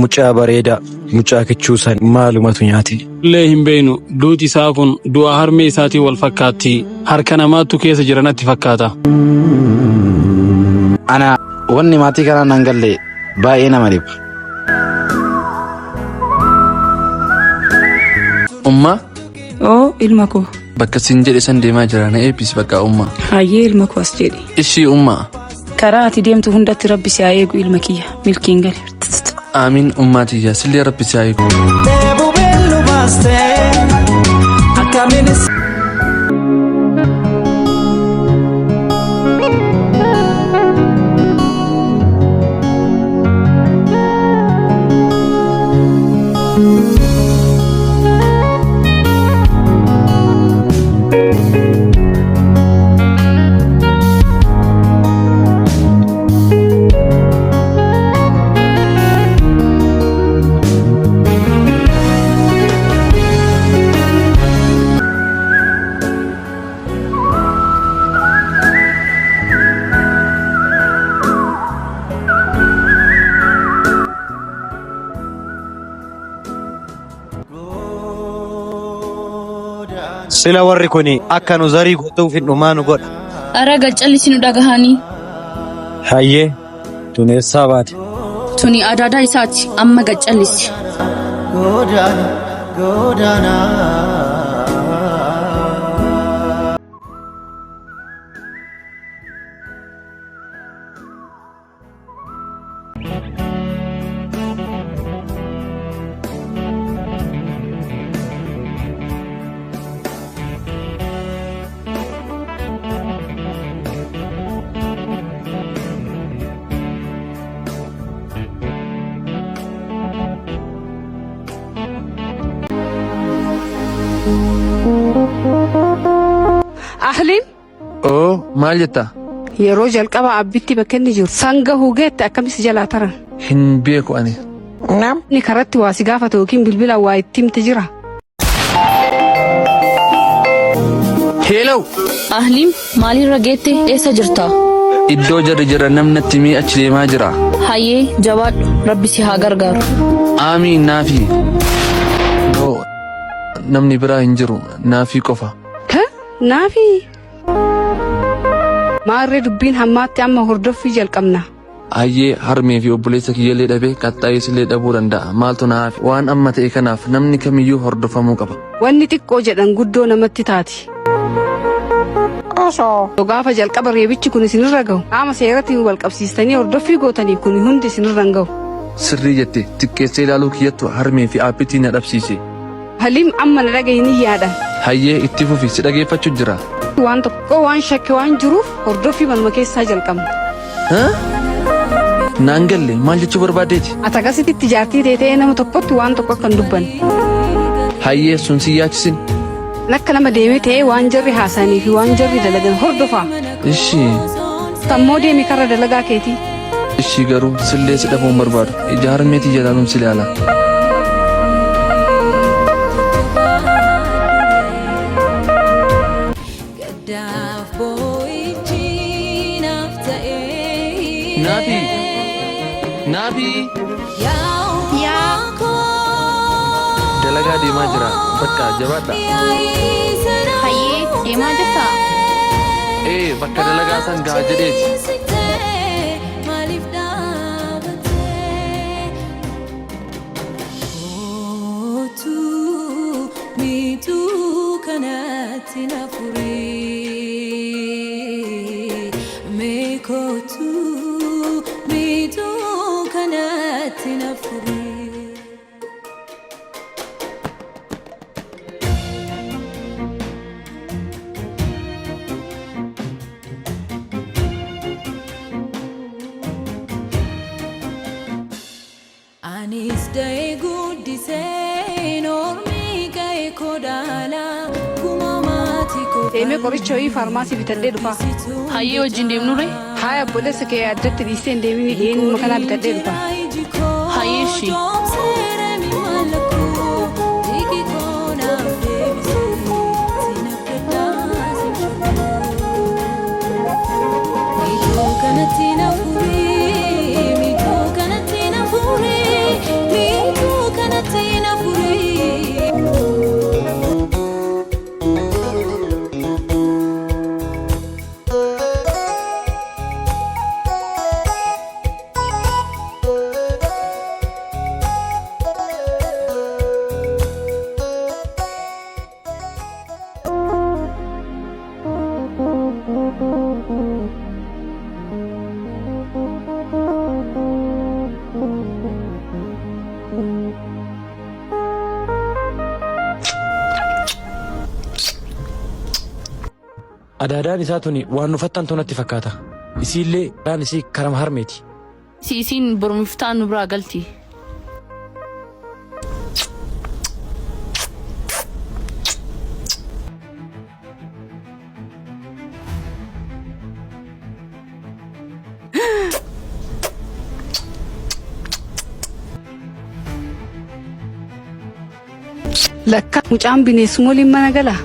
Mucaa bareedaa, mucaa kichuu san maalumatu nyaate? Illee hin beeynu duuti isaa kun du'a harmee isaatiin wal fakkaatti. Harka namaattu keessa jira natti fakkaata. Ana wanni maatii kanaan nan galle baay'ee nama dhiba. Ummaa Oo ilma koo. bakka siin jedhe san deemaa jira na eebbisi bakka ummaa. Hayyee ilma koo as jedhi. Ishii ummaa. Karaa ati deemtu hundatti rabbi si haa eegu ilma kiyya. Milkiin gali. Aamiin ummaa tiyya sillee rabbi si haa eegu. Sila warri kun akka nu zarii guutuuf hin dhumaa nu godha. Ara galchalli nu dhagahanii. Hayyee tun eessaa baate? Tuni adaadaa isaati amma gaccallisi. Ahliin Oo maal jetta? yeroo jalqaba abbitti bakka inni jiru sanga hugeette akkamitti jalaa taran. Hin beeku ani. Inni karatti waa si gaafatu yookiin bilbila waa itti himte jira. Heelaw! Ahliin maalirra geette eessa jirta? Iddoo jarri jira namni natti himee achi deemaa jira. Hayyee jabaadhu rabbi si haa gargaaru. Aamiin naafi. Oo namni biraa hin jiru naafii qofa. Ka naafi. Maarree dubbiin hammaatti amma hordoffii jalqabna. Hayyee harmee fi obboleessa kiyyallee dhabee qaxxaayees illee dhabuu danda'a. Maaltu na hafe? Waan amma ta'e kanaaf namni kamiyyuu hordofamuu qaba. Wanni xiqqoo jedhan guddoo namatti taati. Osoo gaafa jalqaba reebichi kun isinirra gahu qaama seeratiin wal qabsiistanii hordoffii gootanii kun hundi isinirra hin gahu. Sirrii jette xiqqeessee ilaaluu kiyyattu harmee fi aappitii na dhabsiise. Haliim amma na dhagahi ni yaada. Hayyee itti fufi si dhageeffachuu jira. Waan tokko waan shakke waan jiruuf hordoffii manuma keessaa jalqabna. Naan galle maal jechuu barbaaddeeti? Ati akkasitti jaartii ta'ee nama tokkotti waan tokko akka hin dubbanne. Hayyee sun si yaachisin. Akka nama deemee ta'ee waan jarri haasa'anii fi waan jarri dalagan hordofaa. Ishii. Tammoo deemi karra dalagaa keetii. Ishii garuu sillee si dhabuun barbaadu. Ija harmeetii jalaaluun si ilaala. Naafi! Naafi! Yaa Dalagaa deemaa jira. Bakka jabaadha. hayyee deemaa jirtaa? Ee bakka dalagaa san gaha jedheeti. Anis da'ee guddisee ormi ga'ee kodaalaa gumamaati Deemee qoricha wayii faarmaasii bitadhee dhufa. Hayyee wajjin deemnure? Haaya obboleessa kee addatti dhiisee hin deemin dhiyeenya kanaa bitadhee dhufa. Hayyee ishii. Kanatti na furii, miidhuu kanatti na furii. Adaadaan isaa tuni waan nu fattantu natti fakkaata. Isiillee dhaan isii karama harmeeti. Si isiin borumiftaan nu biraa galti. Lakka mucaan bineensuma waliin mana galaa?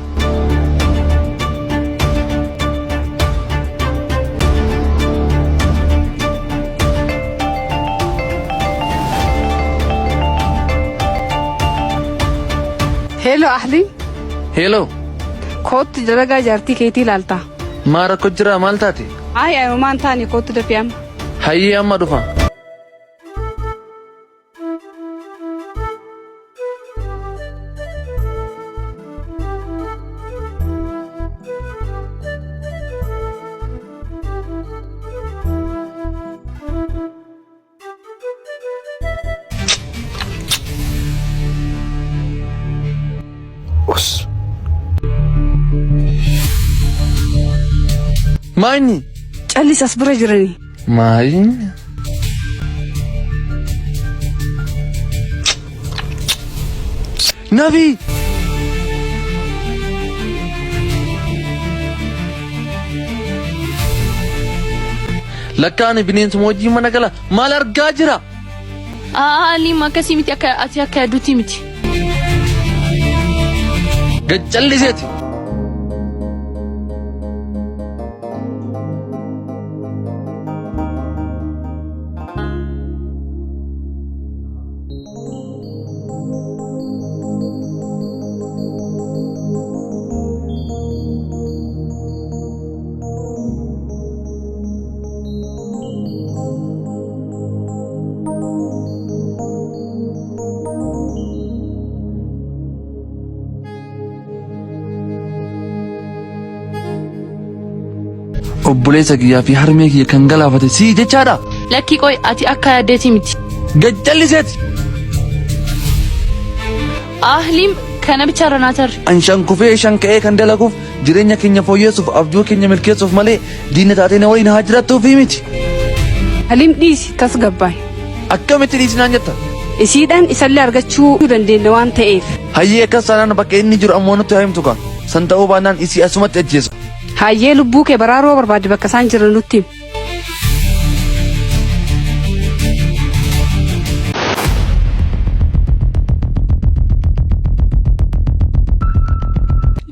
Hello Ahli, Hello, kootti dalagaa jaartii keetii ilaalta. Maa rakkoo jira maal taate? Ayi ayi homaa hin taane kootti dafii amma. Hayyee amma dhufa. Us. Maa inni? Callis as bira jiranii. Maayin? Nabi! Lakkaa ani bineensuma wajjin mana gala maal argaa jira? Aalim akkasii miti akka ati akka yaadduutti miti. Gad calliseeti. Obboleessa kiyyaa fi harmee kiyya kan galaafate sii jechaadha. Lakkii qoy ati akka yaaddeeti miti. Gad calliseeti. Ahliim kana bichaarra naa tarri. An shan kufee shan ka'ee kan dalaguuf jireenya keenya fooyyessuuf abjuu keenya milkeessuuf malee diina taatee na waliin haa jiraattuufi miti. Haliim dhiisi tasgabbaay. Akkamitti dhiisi naan jetta? Isiidhaan isallee argachuu dandeenya waan ta'eef. Hayyee akkas taanaan bakka inni jiru ammoo nutti haa himtu kaa. San ta'uu baannaan isii asumatti ajjeesa. Hayyee lubbuu kee baraaruu yoo barbaadde bakka isaan jiran nutti himi.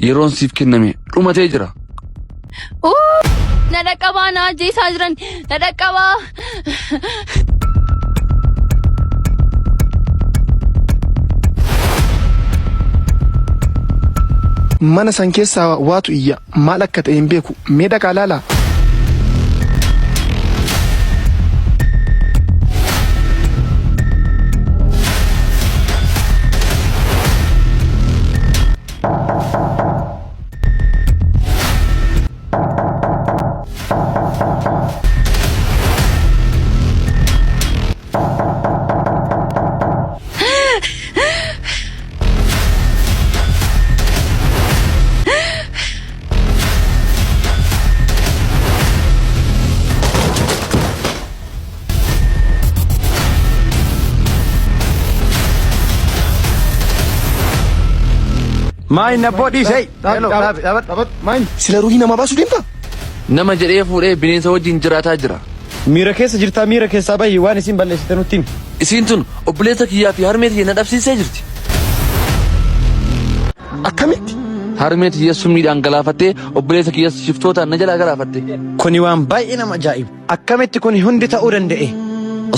Yeroon siif kenname dhumatee jira. Na dhaqqabaa na ajjeesaa jiran na dhaqqabaa. Mana san keessaa waatu iyya. Maal akka ta'e hin beeku. Mee dhaqaa laalaa. Maa inni abboo dhiisee. Sila ruuhii namaa baasuu deemtaa? Nama jedhee fuudhee bineensa wajjin jiraataa jira. Miira keessa jirtaa miira keessaa bahi waan isiin balleessite nutti himi. Isiin tun obboleessa kiyyaa fi harmee tiyya na dhabsiisee jirti. Akkamitti? Harmee tiyya summiidhaan galaafattee obboleessa kiyyas shiftootaan na jalaa galaafatte. Kuni waan baay'ee nama ajaa'ibu. Akkamitti kuni hundi ta'uu danda'e?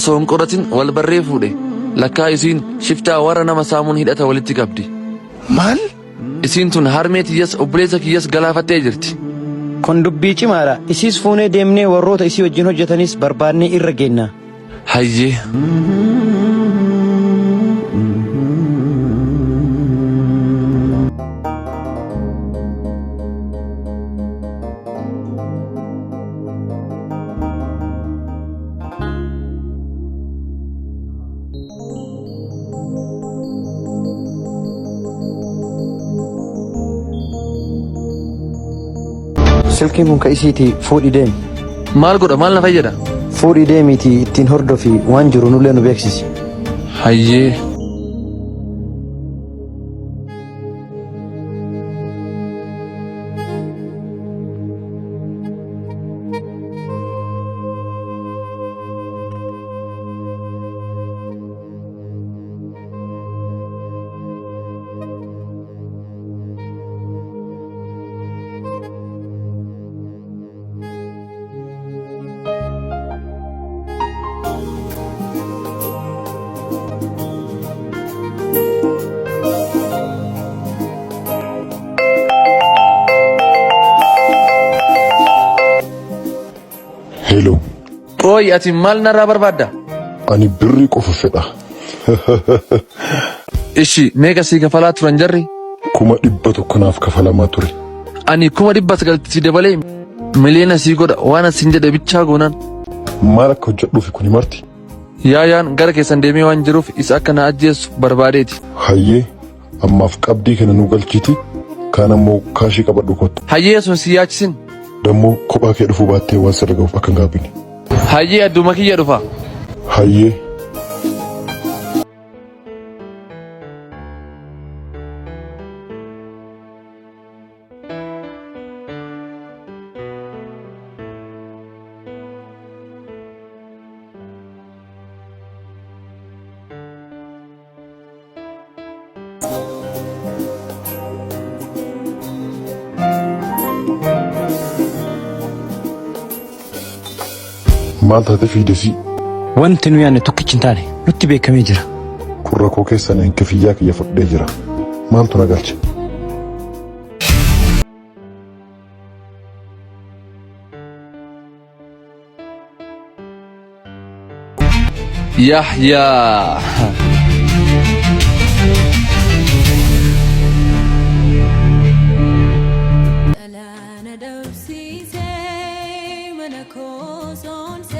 Osoo hin qoratin wal barree fuudhe. Lakkaa isiin shiftaa warra nama saamuun hidhata walitti qabdi. Maal? Isiin tun harmee tiyyas obboleessa kiyyas galaafattee jirti. Kun dubbii cimaadha. Isiis fuunee deemnee warroota isii wajjin hojjetanis barbaannee irra geenna. Hayyee. Silkiin kun ka isiiti fuudhi deemi. Maal godha maal na fayyada? Fuudhi deemiitii ittiin hordofi waan jiru nullee nu beeksisi. Hayyee. Hello. Qooyi ati maal narraa barbaadda? Ani birrii qofa fedha. Ishi meeqa sii kafalaa turan jarri? 100,000 naaf kafalamaa ture. Ani 900,000 sii dabalee miliyoona sii godha waan asin jedhe bichaa goonaan. Maal akka hojjedhuufi kuni marti? Yaayaan gara keessan deemee waan jiruuf isa akka na ajjeessu barbaadeeti. Hayyee ammaaf qabdii kana nu galchiiti kaan ammoo kaashii qabadhu kottu. Hayyee sun si yaachisin. Dammoo kophaa kee dhufuu baattee waan sirra ga'uuf akka hin gaabbine. Hayyee adduma kiyya dhufa. Hayyee. Maal taate fiidesii? Wanti nu yaadne tokkichi hin taane nutti beekamee jira. Kun rakkoo keessan an kifiyyaa kiyya fudhee jira. Maaltu na galche? Yahyaa. Dhalaa na dhabsiisee mana koo soonsee.